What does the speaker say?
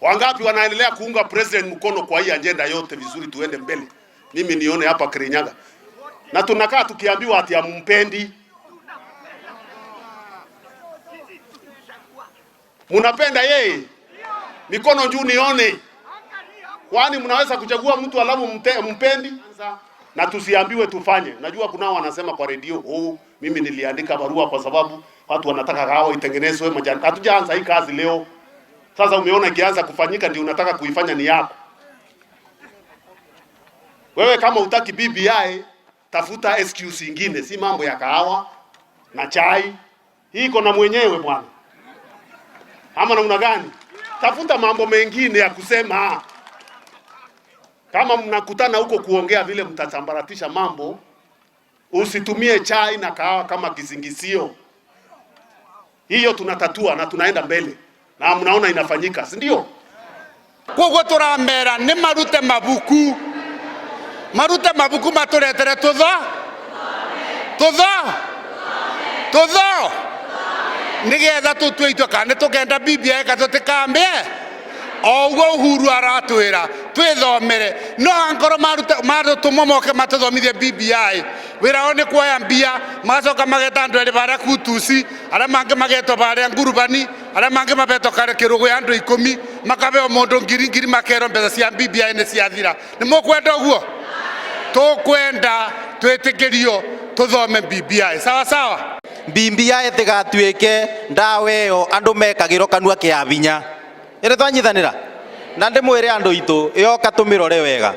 Wangapi wanaendelea kuunga president mkono kwa hii ajenda yote vizuri, tuende mbele. Mimi nione hapa Kirinyaga, na tunakaa tukiambiwa ati hamumpendi. Munapenda yeye? Mikono juu nione. Kwani mnaweza kuchagua mtu alafu mpendi? Na tusiambiwe tufanye. Najua kunao wanasema kwa redio, oh, mimi niliandika barua kwa sababu watu wanataka kahawa itengenezwe majani. Hatujaanza hii kazi leo. Sasa umeona ikianza kufanyika ndio unataka kuifanya ni yako. Wewe kama utaki BBI, tafuta excuse ingine, si mambo ya kahawa na chai. Hii iko na mwenyewe bwana, ama namna gani? Tafuta mambo mengine ya kusema. Kama mnakutana huko kuongea vile mtasambaratisha mambo, usitumie chai na kahawa kama kisingizio. Hiyo tunatatua na tunaenda mbele, na mnaona inafanyika, si ndio? Koguo turamera ni marute mabuku, marute mabuku maturetere tutho tutho tutho nigetha tutue itua kana ni tukenda BBI kana tutikambie o uguo Uhuru aratwira twithomere no angorwo marutumwo moke matuthomithie BBI wira wao ni kuoya mbia magacoka mageta andu eri baria kutusi aria mangi magetwo baria ngurubani aria mangi mabetwo kare kirugu ya andu 10 makabeo mundu ngiri ngiri makerwo mbeca cia BBI ni ciathira. Ni mukwenda uguo? Tukwenda twitikirio tuthome BBI. Sawa sawa. BBI tigatuike ndawa iyo andu mekagirwo kanua kia vinya. Iri twanyithanira na ndimwire andu itu yoka tumirore wega.